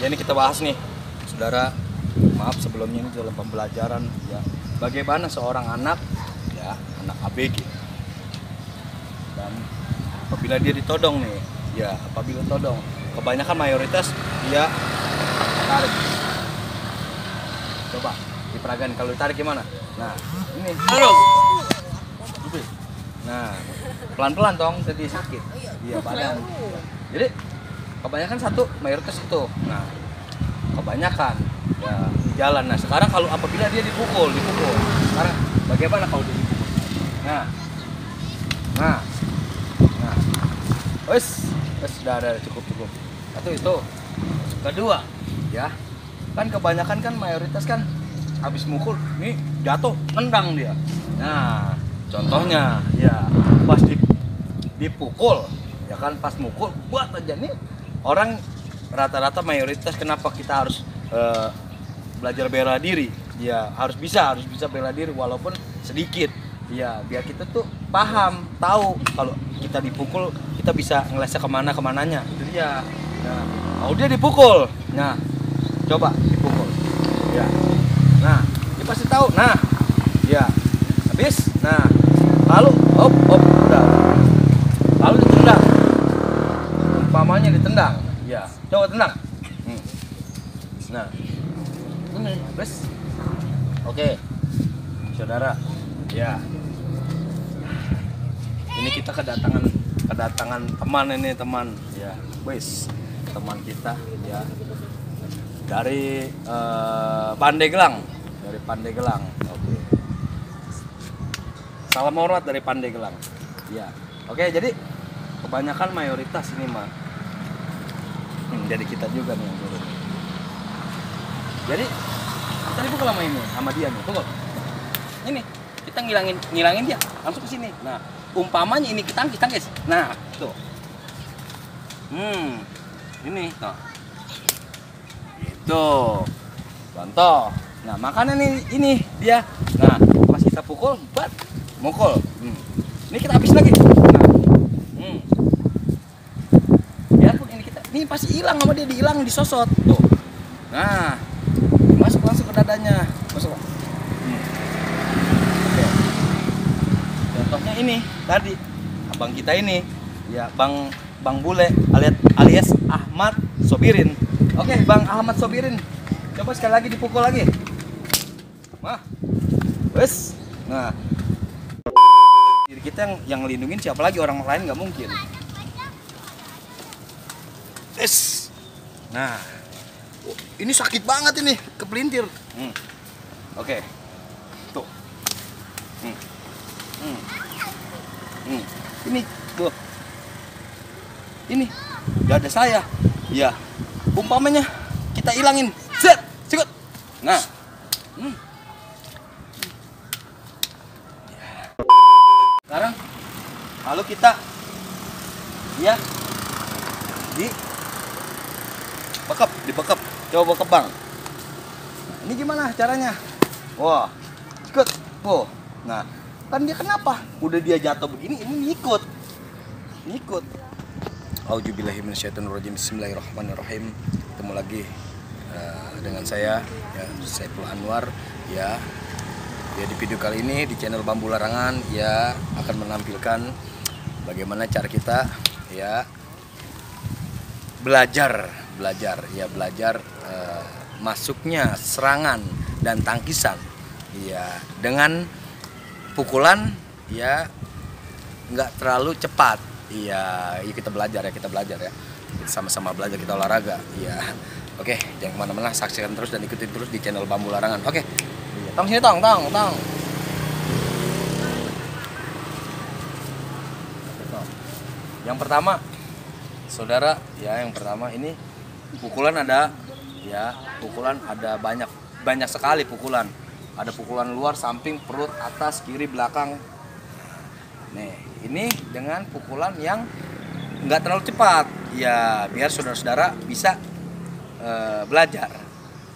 Ya ini kita bahas nih, saudara. Maaf sebelumnya ini dalam pembelajaran ya. Bagaimana seorang anak ya, anak ABG. Dan apabila dia ditodong nih, ya apabila todong, kebanyakan mayoritas dia tarik. Coba diperagain kalau ditarik gimana? Nah, ini. Aduh. Nah, pelan-pelan tong, jadi sakit. Iya badan. Jadi kebanyakan satu mayoritas itu. Nah, kebanyakan ya di jalan. Nah, sekarang kalau apabila dia dipukul. Sekarang bagaimana kalau dia dipukul? Nah. Wes sudah cukup. Satu itu. Kedua, ya. Kan kebanyakan kan mayoritas kan habis mukul, nih jatuh, tendang dia. Nah, contohnya ya pas dipukul, ya kan pas mukul buat aja nih orang rata-rata mayoritas kenapa kita harus belajar bela diri? Ya harus bisa bela diri walaupun sedikit. Ya biar kita tuh paham, tahu kalau kita dipukul kita bisa ngelesek kemananya. Itu dia. Nah, kalau dia dipukul, nah coba dipukul. Ya. Nah, dia pasti tahu. Nah, ya habis. Nah, lalu udah. Lalu ditendang. Umpamanya ditendang. Ya, coba tendang. Nah, ini habis. Oke. Saudara, ya. Ini kita kedatangan teman ya. Wes, teman kita ya. Dari Pandeglang. Oke. Salam hormat dari Pandeglang. Ya. Oke, jadi kebanyakan mayoritas ini mah. Jadi kita juga nih yang turun. Jadi kita dipukul sama dia nih. Tunggu. Ini kita ngilangin dia langsung ke sini. Nah, umpamanya ini kita tangkis. Nah, tuh. Ini tuh. Itu contoh. Nah makanya ini dia. Nah pas kita pukul mukul. Ini kita habis lagi. Nah biarpun ini pasti hilang sama dia, disosot tuh. Nah masuk langsung ke dadanya, masuk. Oke. Contohnya ini tadi abang kita ini ya, Bang Bule alias Ahmad Sobirin. Oke, Bang Ahmad Sobirin. Coba sekali lagi dipukul lagi. Wah. Wes. Nah. Diri kita yang ngelindungin siapa lagi, orang lain nggak mungkin. Wes. Nah. Ini sakit banget ini, kepelintir. Oke. Tuh. Ini tuh. Ini dada saya. Ya. Umpamanya kita hilangin, sikut. Nah, sekarang kalau kita ya dibekap, coba bekap bang. Nah, ini gimana caranya? Wah, sikut. Oh, nah kan dia kenapa? Udah dia jatuh begini, ini ngikut. Auzubillahiminasyaitonirrajim. Bismillahirrahmanirrahim. Ketemu lagi dengan saya ya, Saiful Anwar ya. Ya di video kali ini di channel Bambu Larangan ya akan menampilkan bagaimana cara kita ya belajar masuknya serangan dan tangkisan ya dengan pukulan ya nggak terlalu cepat. Iya, kita belajar ya. Kita sama-sama belajar, kita olahraga. Iya. Oke, jangan kemana-mana, saksikan terus dan ikutin terus di channel Bambu Larangan. Oke. Tong sini, tong. Yang pertama, saudara, ya yang pertama ini pukulan ada banyak sekali pukulan. Ada pukulan luar, samping, perut, atas, kiri, belakang. Nih, ini dengan pukulan yang nggak terlalu cepat ya, biar saudara-saudara bisa belajar,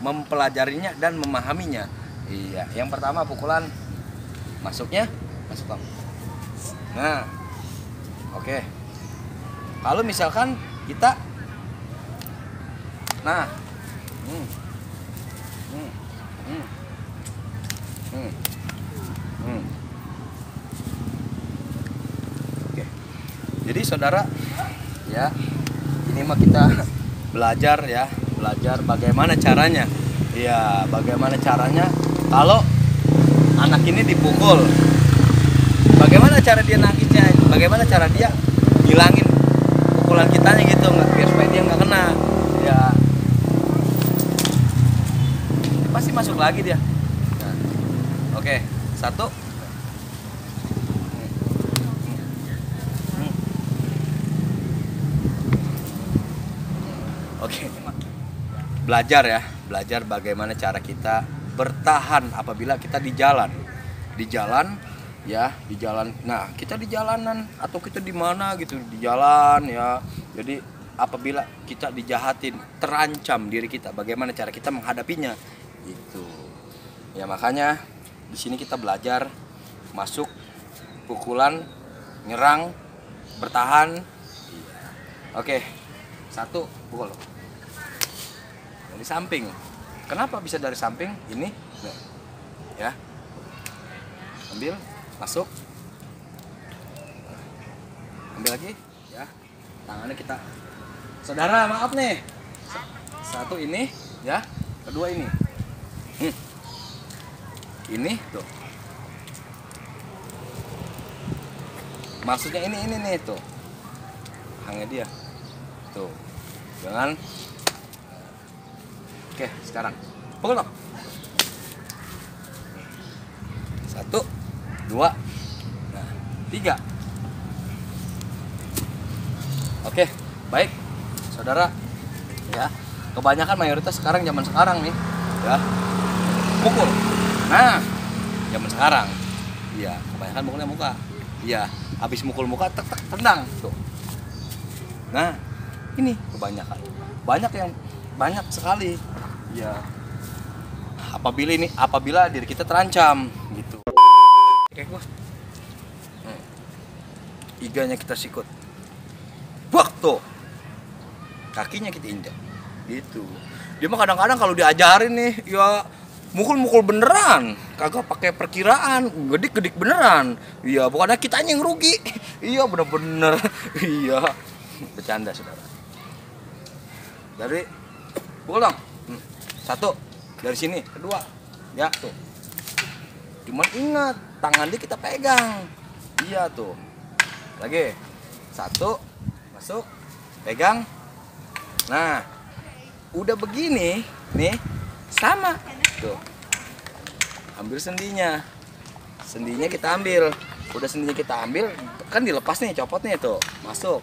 mempelajarinya dan memahaminya. Iya, yang pertama pukulan masuk Tom. Nah, oke. Kalau misalkan kita, nah Hmm. Hmm. Hmm. Hmm. Hmm. Oke. Jadi saudara, ya, ini mah kita belajar ya, belajar bagaimana caranya. Ya, bagaimana caranya kalau anak ini dipukul. Bagaimana cara dia nangisnya? Bagaimana cara dia ngilangin pukulan kitanya gitu, nggak, biar supaya dia nggak kena. Ya, pasti masuk lagi dia. Nah, oke, satu. Oke, belajar ya, belajar bagaimana cara kita bertahan apabila kita di jalan, ya, di jalan. Nah, kita di jalanan atau kita di mana gitu, di jalan ya. Jadi apabila kita dijahatin, terancam diri kita, bagaimana cara kita menghadapinya, itu. Ya makanya di sini kita belajar masuk, pukulan, nyerang, bertahan. Oke, satu pukul. Dari samping. Kenapa bisa dari samping? Ini, ya. Ambil, masuk. Ambil lagi, ya. Tangannya kita. Saudara, maaf nih. Satu ini, ya. Kedua ini. Ini tuh. Maksudnya ini nih tuh. Hangnya dia. Tuh. Jangan. Oke, sekarang pukul dong. 1, 2, nah 3. Oke, baik saudara, ya, kebanyakan mayoritas sekarang, zaman sekarang nih, ya, pukul. Nah, zaman sekarang, iya, kebanyakan mukulnya muka. Iya, habis mukul muka, tek tek tendang tuh. Nah, ini kebanyakan, banyak sekali. Ya, apabila diri kita terancam gitu. Oke, gua. Iganya kita sikut. Wah, tuh. Kakinya kita injak. Gitu. Dia mah kadang-kadang kalau diajarin nih, ya mukul-mukul beneran, kagak pakai perkiraan, gedik-gedik beneran. Iya, bukannya kitanya yang rugi. Iya, bener-bener. Iya. Bercanda, saudara. Dari pukul dong. 1 dari sini, kedua, ya tuh. Cuman ingat, tangan dia kita pegang. Iya tuh. Lagi, 1, masuk, pegang. Nah, udah begini, nih, sama. Tuh, ambil sendinya. Sendinya kita ambil. Udah sendinya kita ambil, kan dilepas nih, copotnya tuh, masuk.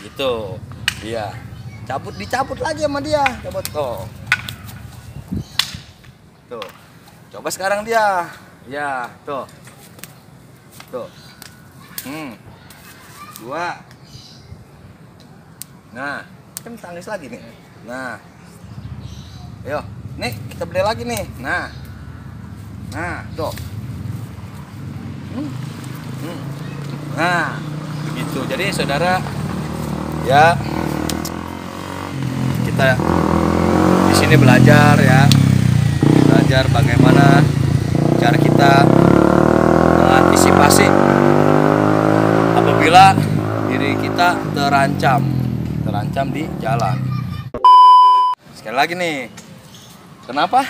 Gitu, iya. Dicabut lagi sama dia, cabut tuh. Tuh. Coba sekarang dia. Ya, tuh. Tuh. 2. Nah, kan tangis lagi nih. Nah. Ayo, nih kita beli lagi nih. Nah. Nah, tuh. Nah, begitu. Jadi saudara, ya, kita di sini belajar ya, belajar bagaimana cara kita mengantisipasi apabila diri kita terancam di jalan. Sekali lagi nih, kenapa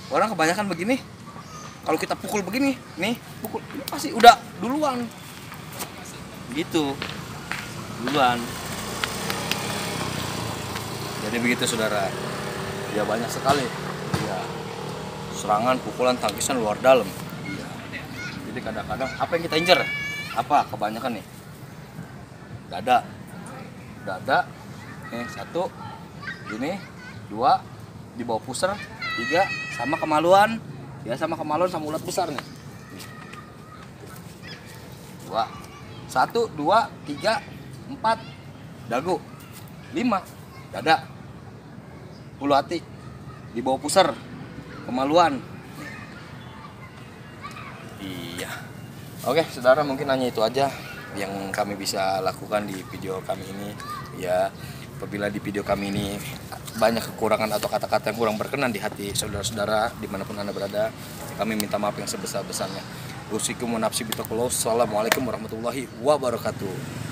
orang kebanyakan begini? Kalau kita pukul begini, nih pukul, ini pasti udah duluan, gitu, duluan. Jadi begitu saudara, ya banyak sekali, ya, serangan, pukulan, tangkisan luar dalam. Ya. Jadi kadang-kadang apa yang kita incer? Apa kebanyakan nih? Dada, nih 1, ini 2, di bawah pusar, 3, sama kemaluan, ya sama kemaluan sama ulat besar nih. 2, 1, 2, 3, 4, dagu, 5, dada, ulu hati, di bawah pusar, kemaluan. Iya. Oke, saudara, mungkin hanya itu aja yang kami bisa lakukan di video kami ini. Ya, Apabila di video kami ini banyak kekurangan atau kata-kata yang kurang berkenan di hati saudara-saudara dimanapun Anda berada, kami minta maaf yang sebesar-besarnya. Assalamualaikum warahmatullahi wabarakatuh.